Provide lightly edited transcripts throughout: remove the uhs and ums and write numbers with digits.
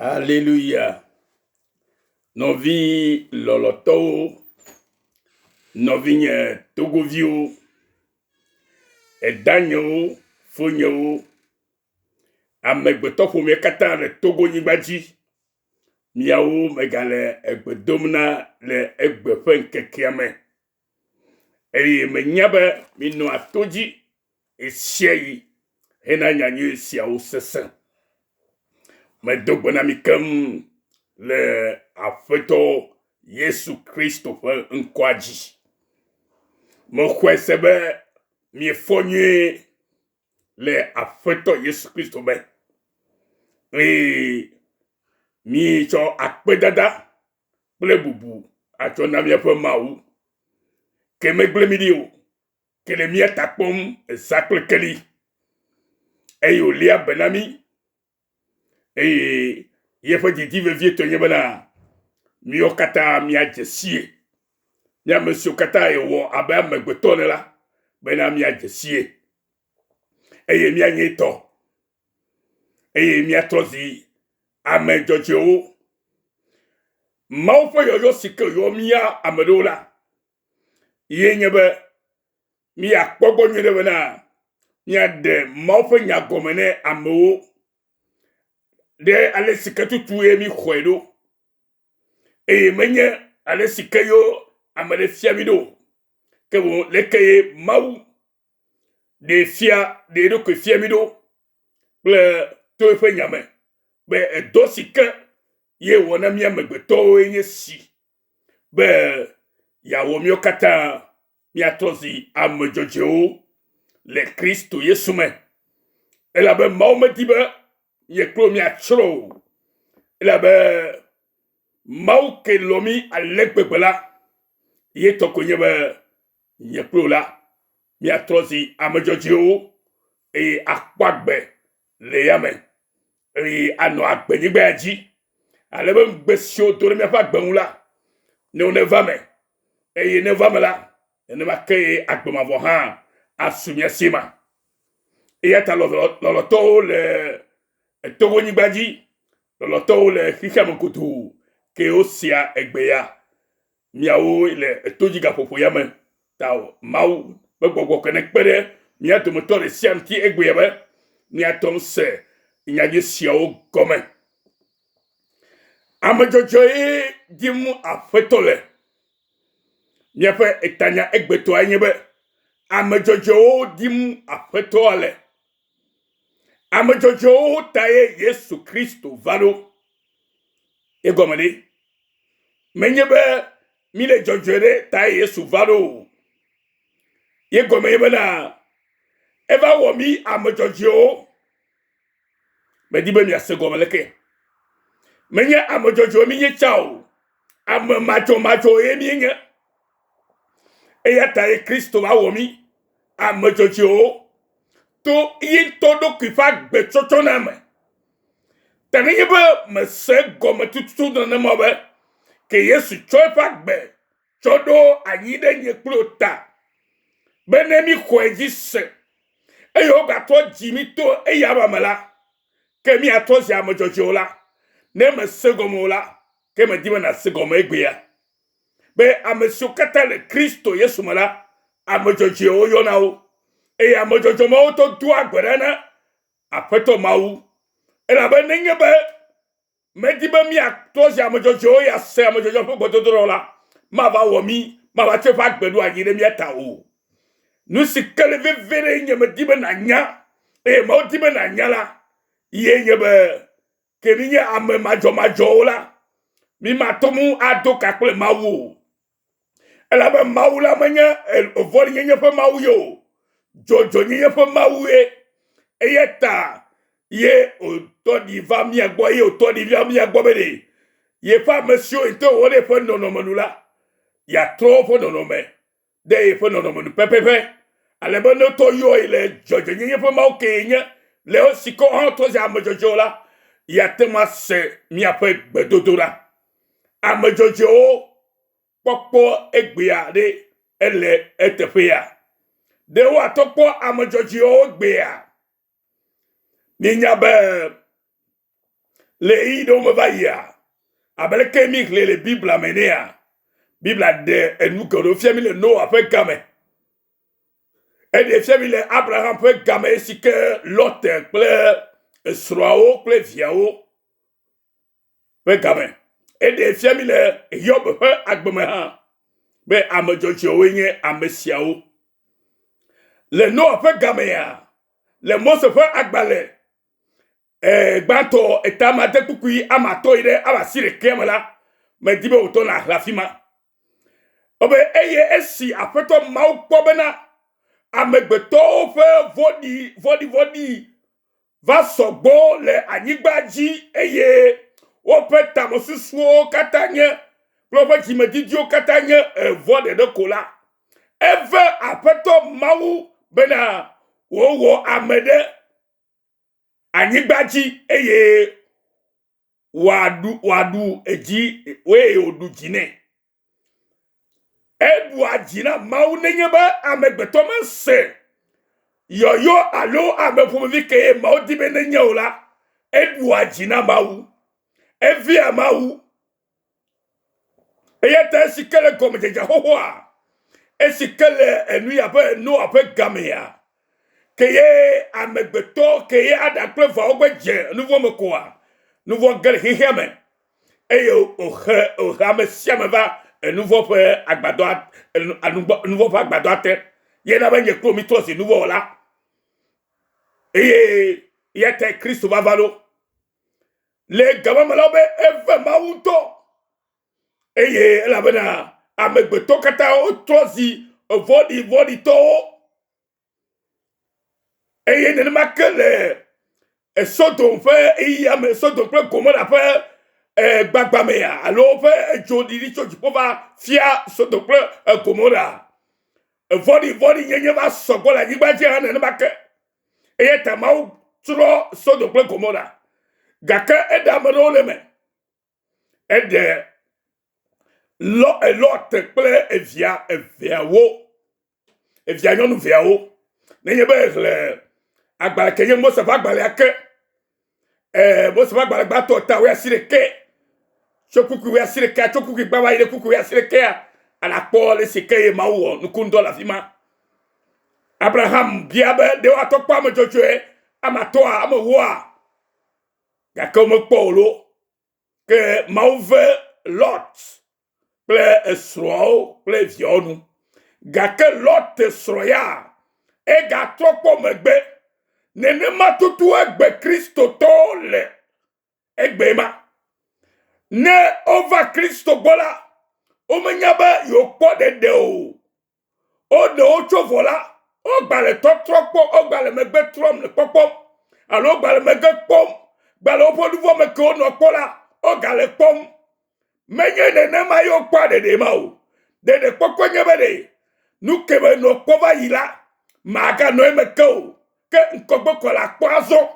Aleluya. Nɔvi lɔlɔtɔwo, nɔvinye Togoviwo, edanyewo, fonyewo, amegbetɔ ƒomea katã le Togonyigba dzi, miawo megale egbe dom na le egbe ƒe ŋkekea me. Eye menya be minɔa to dzi ɣesiaɣi hena nyanyui siawo sese. Medo gbe na mi keŋ le Aƒetɔ Yesu Kristo ƒe ŋkɔa dzi. Mexɔe se be miefɔ nyuie le Aƒetɔ Yesu Kristo me eye míetsɔ akpedada kple bubu atsɔ na míaƒe Mawu. Ke megblẽ mí ɖi o, ke le mía ta kpɔm zã kple keli, eye wòléa be na mí. Eye yeƒe didi vevietɔe nye bena míawo katã míadze sie. Mí ame siwo katã yewɔ abe amegbetɔ ene la, bena míadze sie eye míanye etɔ eye míatrɔ zi ame dzɔdzɔewo. Mawu ƒe yɔyɔ si ke wòyɔ mía ame ɖewo la, ye nye be míakpɔ gbɔ nyuie ɖe bena míaɖe Mawu ƒe nya gɔme ne amewo ɖe ale si ke tutue míxɔe ɖo eye menye ale si ke yewo ame ɖe fia mí ɖo o. Ke boŋ leke ye Mawu ɖee fia ɖe eɖokui fia mí ɖo kple to eƒe nya me be edɔ si ke ye wɔ na mí amegbetɔwoe nye si be yeawɔ míwo katã míatrɔ zi ame dzɔdzɔewo le Kristo Yesu me. Elabe Mawu medi be nye kple míatsrɔ̃ o. Elabe Mawu ke lɔ̃ mí ale gbegbe la, ye tɔ koe nye be nye kple wò la, míatrɔ zi ame dzɔdzɔewo eye akpɔ agbe le ya me eye anɔ agbenyigba ya dzi ale be ŋugbe siwo do ɖe míaƒe agbe ŋu la, ne woneva eme eye ne eva eme la, nenema kee agbe mavɔ hã asu mía si ma. Eya ta lɔlɔtɔwo le Togonyigba dzi, lɔlɔtɔwo le xexea me godoo ke wosia egbe ya. Miawo le etodzi gaƒoƒo ya me ta Mawu ƒe gbɔgbɔ ke nekpe ɖe mía dometɔ ɖe sia ŋuti egbea be míate ŋu se nyanyui siawo gɔme. Ame dzɔdzɔe dim Aƒetɔ le. Míaƒe etanya egbetɔae nye be ame dzɔdzɔewo dim Aƒetɔa le. Ame dzɔdzɔewo tae Yesu Kristo va ɖo. Egɔme ɖe? Menye be míle dzɔdzɔe ɖe tae Yesu va ɖo o. Ye gɔme ye bena eva wɔ mí ame dzɔdzɔewo. Medi be miase gɔme leke. Menye ame dzɔdzɔe míenye tsã o. Ame madzɔmadzɔe míenye. Eya tae Kristo va wɔ mí ame dzɔdzɔewo to ye ŋutɔ ɖokui ƒe agbe tsɔtsɔ na me. Ta nenye be mese egɔme tututu nenema be ke Yesu tsɔ eƒe agbe tsɔ ɖo anyi ɖe nye kple wò ta be ne míxɔe dzi se eye wogatrɔ dzi mí to eya me la, ke míatrɔ zi ame dzɔdzɔewo la. Ne mese gɔme o la, ke medi be nàse gɔme egbea be ame siwo katã le Kristo Yesu me la, ame dzɔdzɔewo yɔna wo eye ame dzɔdzɔ mawo tɔ doa gbe ɖa na Aƒetɔ Mawu, elabe nenye be medi be míatrɔ zi ame dzɔdzɔewo ya se ame dzɔdzɔe ƒe gbedodoɖa la, mava wɔ mí, mava tsɔ eƒe agbe ɖo anyi ɖe mía ta o. Nu si ke le vevie ɖe nye medi be nànya, eye Mawu di be nànya la, ye nye be ke mínye ame madzɔmadzɔwo la, mímate ŋu ado ka kple Mawu o. Elabe Mawu la menye vɔ̃ɖinyenye ƒe Mawu ye o, dzɔdzɔenyenye ƒe Mawu ye. Eya ta ye wòtɔ ɖi va mía gbɔ eye wòtɔ ɖi va mía gbɔ be ɖe yeƒe ame siwo ŋutɔ wɔ ɖe yeƒe nɔnɔme nu la, yeatrɔ woƒe nɔnɔme ɖe yeƒe nɔnɔme nu pɛpɛpɛ. Ale be ne wotɔ yɔe le dzɔdzɔenyenye ƒe Mawu ke yenye le esi ke wohã trɔ zi ame dzɔdzɔewo la, yeate ŋu ase míaƒe gbedodoɖa. Ame dzɔdzɔewo kpɔkpɔ egbea ɖe ele eteƒea? Ɖe woatɔ kpɔ ame dzɔdzɔewo egbea? Míenya be Le ɣeyiɣi ɖewo me va yia, abe leke míxlẽe le Biblia me enea, Biblia ɖe enu geɖewo fia mí le Noa ƒe game. Eɖe fia mí le Abraham ƒe game esi ke Lot kple esrɔ̃awo kple viawo ƒe game. Eɖe fia mí le Hiob ƒe agbe me hã be ame dzɔdzɔewoe nye ame siawo. Le Noa ƒe gamea, le Mose ƒe agbalẽ e, gbãtɔ eta ame ade kpukpui ame atɔ̃ yi ɖe ame asiɖekea me la, medi be wòtɔ nàxlẽ afi ma. Wobe eye esi Aƒetɔ Mawu kpɔ bena amegbetɔwo ƒe vɔ̃ɖi vɔ̃ɖivɔ̃ɖi va sɔ gbɔ le anyigba dzi eye woƒe tamesusuwo katã nye kple woƒe dzimedidiwo katã nye vɔ̃ ɖeɖe ko la, eve Aƒetɔ Mawu bena wòwɔ ame ɖe anyigba dzi eye wòaɖu wòaɖu edzi eye wòɖu dzi nɛ. Eɖua dzi na Mawu nenye be amegbetɔ mese yɔyɔ alo ame ƒomevi ke ye Mawu di be nenye o la, eɖua dzi na Mawu. Evea Mawu. Eya ta esi ke le gɔmedzedze xoxoa, esi ke le enu ya ƒe Noa ƒe gamea, ke ye amegbetɔ ke ye Adam kple Eva wogbe dze nuvɔ̃ me koa, nuvɔ̃ ge le xexea me eye wòhe wòhe ame sia ame va enuvɔ̃ ƒe agbadɔa nuvɔ̃ ƒe agbadɔa te. Ye na be nye kple wò mítrɔ zi nuvɔ̃wɔla eye eya tae Kristo va va ɖo. Le gama me la wobe eve Mawu ŋutɔ eye elabena amegbetɔ katã wotrɔ zi vɔ̃ɖi vɔ̃ɖitɔwo eye nenema ke le Sodom ƒe ɣeyiɣia me, Sodom kple Gomora ƒe gbagbã mea alo woƒe dzo ɖiɖi tso dziƒo va fia Sodom kple Gomora. Vɔ̃ɖi vɔ̃ɖi nyenye va sɔgbɔ le anyigba dzi hã nenema ke. Eya ta Mawu tsrɔ̃ Sodom kple Gomora. Gake eɖe ame ɖewo le eme. Eɖe Lot kple evia eveawo, evia nyɔnu veawo. Nenye be exlẽ agbalẽ ke nye Mose ƒe agbalẽa ke, eh, Mose ƒe agbalẽ gbãtɔ ta wuiasiɖekɛ tso kpukpui wuiasiɖekɛa tso kpukpui gbã va yi ɖe kpukpui wuiasiɖekɛa, alakpɔ le si ke ye Mawu wɔ nukundɔ le afi ma. Abraham bia be ɖe woatɔ kpɔ ame dzɔdzɔe ame atɔ̃a, ame ewoa? Gake womekpɔ o lo. Ke Mawu ve Lot kple esrɔ̃awo kple viawo nu. Gake Lot srɔ̃ ya, egatrɔ kpɔ megbe. Nenema tutu egbe Kristotɔwo le egbe ma. Ne wova Kristo gbɔ la, womenya be yewokpɔ ɖeɖe o. Woɖe wo tso vɔ la, wogbale tɔtrɔ kpɔ, wogbale megbe trɔm le kpɔkpɔm, alo wogbale megbe kpɔm, gbale woƒe nuvɔ̃ me ke wonɔ kpɔ la, wogale kpɔm. Menye nenema ye wokpɔa ɖeɖe ma o. Ɖeɖekpɔkpɔe nye be ɖe nu ke menɔ kpɔ va yi la, maganɔ eme ke o. Ke ŋkɔgbe kɔ la kpɔ azɔ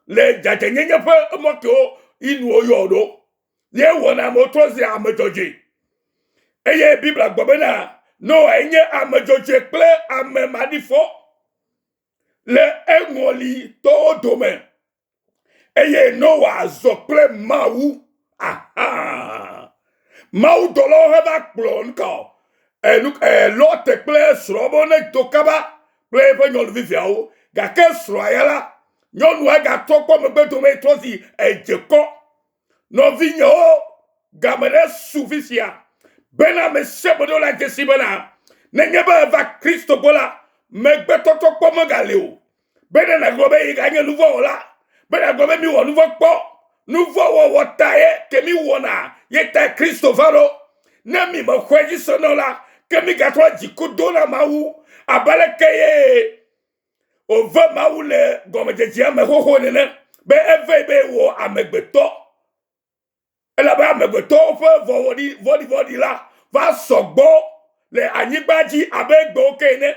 le dzadzɛnyenye ƒe mɔ kewo yi nu woyɔ ɖo. Ye wɔna amewo trɔ zia ame dzɔdzɔe. Eye Biblia gblɔ bena Noa nye ame dzɔdzɔe kple ame maɖifɔ le eŋɔlitɔwo dome. Eye Noa zɔ kple Mawu. Aha! Mawudɔlawo hã va kplɔ nuka enu Lot kple srɔ̃a be wone do kaba kple eƒe nyɔnuvi viawo. Gake srɔ̃a ya la, nyɔnua gatrɔ kpɔ megbe dome trɔ zi edze kɔ. Nɔvinyewo, game ɖe su fifia bena ame sia ame ɖo la dzesi bena nenye be eva Kristo gbɔ la, megbetɔtɔkpɔ megali o. Bene nàgblɔ be yeganye nuvɔ̃wɔla, be nàgblɔ be miwɔ nuvɔ̃ kpɔ. Nuvɔ̃wɔwɔ tae ke miwɔna ye tae Kristo va ɖo. Ne mi mexɔe dzi se nɔ la, ke migatrɔ dziku do na Mawu abe aleke ye wòve Mawu le gɔmedzedzea me xoxo nene be evee be wɔ amegbetɔ. Elabe amegbetɔwo ƒe vɔ̃ɖi vɔ̃ɖivɔ̃ɖi la va sɔ gbɔ le anyigba dzi abe gbewo ke ene,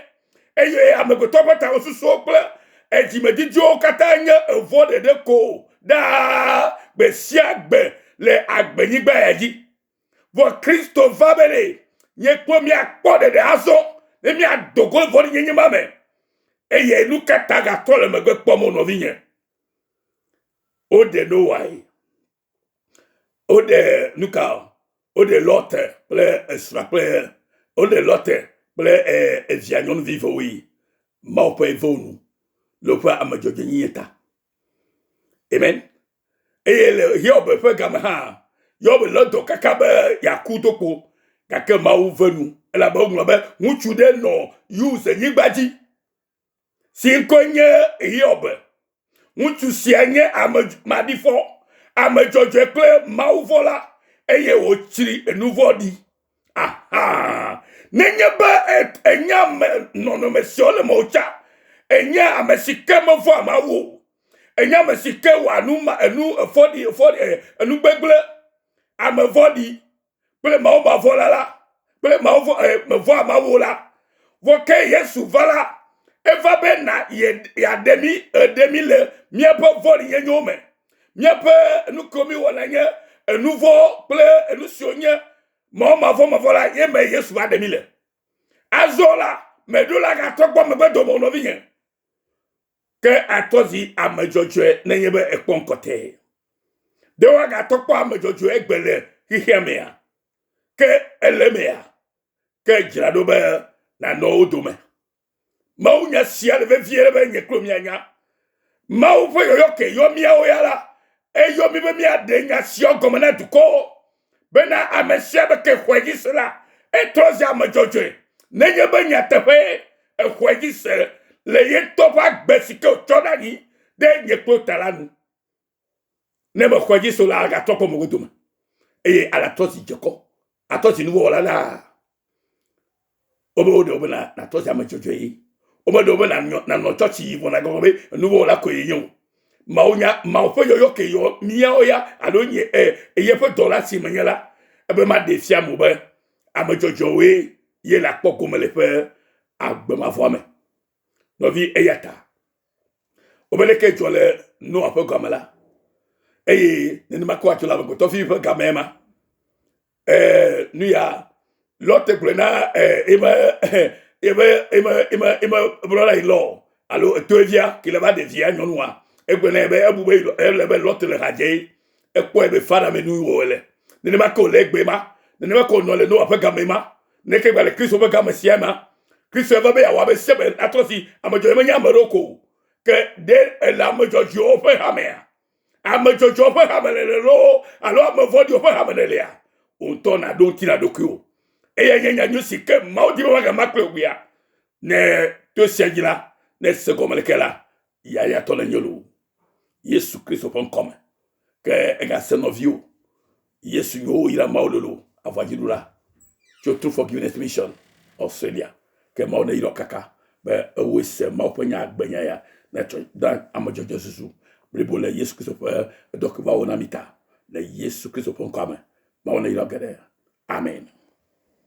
eye amegbetɔ ƒe tamesusuwo kple edzimedidiwo katã nye evɔ̃ ɖeɖe ko ɖaa gbe sia gbe le agbenyigba ya dzi. Vɔ Kristo va be ɖe nye kple míakpɔ ɖeɖe azɔ ne míado go vɔ̃ɖinyenye ma me. Eye nu ka ta gatrɔ le megbe kpɔm o nɔvinye? Woɖe Noa ye. Woɖe nuka woɖe Lot kple esrɔ̃a kple woɖe Lot kple evia nyɔnuvi vewo yi Mawu ƒe vewo nu le woƒe ame dzɔdzɔenyenye ta. Amen. Eye le Hiob ƒe game hã, Hiob lé dɔ kaka be yeaku do kpo, gake Mawu ve nu elabe woŋlɔ be ŋutsu ɖe nɔ Uz nyigba dzi si ŋkɔe nye Hiob. Ŋutsu sia nye ame maɖifɔ, ame dzɔdzɔe kple mawuvɔ̃la eye wòtsri nu vɔ̃ɖi. Aha! Nenye be ènya ame nɔnɔme siwo le mewò tsã, ènye ame si ke mevɔ̃a Mawu o, ènye ame si ke wɔa nu ma enu fɔɖi fɔɖi enu gbegblẽ, ame vɔ̃ɖi, kple Mawu mavɔ̃la la, kple Mawu vɔ̃ eh, mevɔ̃a Mawu o la. Vɔ ke Yesu va la, eva be na ye yeaɖe mí, eɖe mí le míaƒe vɔ̃ɖinyenyewo me. Míaƒe nu kewo míewɔna nye enu vɔ̃ kple enu siwo nye Mawu mavɔ̃mavɔ̃ la, ye me Yesu va ɖe mí le. Azɔ la, meɖo la gatrɔ gbɔ megbe dome o nɔvinye. Ke atrɔ zi ame dzɔdzɔe nenye be ekpɔ ŋkɔ tee. Ɖe woagatɔ kpɔ ame dzɔdzɔe egbe le xexea mea? Ke ele emea? Ke dzra ɖo be nànɔ wo dome. Mawunya sia le vevie be nye kple mianya. Mawu ƒe yɔyɔ ke yɔ míawo ya la, eyɔ mí be míaɖe nya siawo gɔme na dukɔwo bena ame sia ame ke xɔe dzi se la, etrɔ zi ame dzɔdzɔe. Nenye be nyateƒee exɔe dzi se le ye ŋutɔ ƒe agbe si ke wòtsɔ ɖe anyi ɖe nye kple ta la nu. Ne mexɔe dzi se o la, agatrɔ kpɔ megbe dome eye alatrɔ zi dzekɔ, atrɔ zi nuvɔ̃wɔla la. Wobe woɖe wo be nàtrɔ zi ame dzɔdzɔe ye. Womeɖe wo be nànɔ tsɔtsi yi vɔ nàgɔgɔ be nuvɔ̃wɔla koe yenye o. Mawu nya Mawu ƒe yɔyɔ ke yɔ míawo ya alo nye e, yeƒe dɔla si menye la, ebe maɖee fia mo be ame dzɔdzɔewoe ye le akpɔ gome le ƒe agbe mavɔa me. Nɔvi eya ta wobe leke dzɔ le Noa ƒe game la, eye nenema ke woatsɔ le amegbetɔvi ƒe game ma. Eh, nu ya Lot gblɔe na eh, eme eme eme eme eme brɔda yi lɔ alo etoevia ke le va ɖevia nyɔnua egblɔ nɛ be ebu be ele be Lot le ha dze ekpɔe be fara me nu wɔ le nenema ke wòle egbe ma nenema ke wònɔ le Noa ƒe game ma neke gba le Kristo ƒe game sia ma Kristo eva be yeawɔ abe sia be atrɔ si ame dzɔdzɔe menye ame ɖewo ko o ke ɖe ele ame dzɔdzɔewo ƒe hamea Ame dzɔdzɔewo ƒe hame nèle loo alo ame vɔ̃ɖiwo ƒe hame nèlea? Wò ŋutɔ nàɖo ŋuti na ɖokuiwò. Eyae nye nyanyui si ke Mawu di be woagama kple wò ya. Ne to esia dzi la, ne èse gɔme leke la, yayratɔ nènye loo. Yesu Kristo ƒe ŋkɔ me. Ke egase nɔviwò. Yesu nyo woyra Mawu lolo avɔadziɖula tso True Forgiveness Mission Australia. Ke Mawu neyra kaka be ewoe se Mawu ƒe nya agbenya ya netsɔ da ame dzɔdzɔ susu blibo le Yesu Kristo ƒe edɔ ke va wɔ na mi ta le Yesu Kristo ƒe ŋkɔa me. Mawu neyra geɖe. Amen.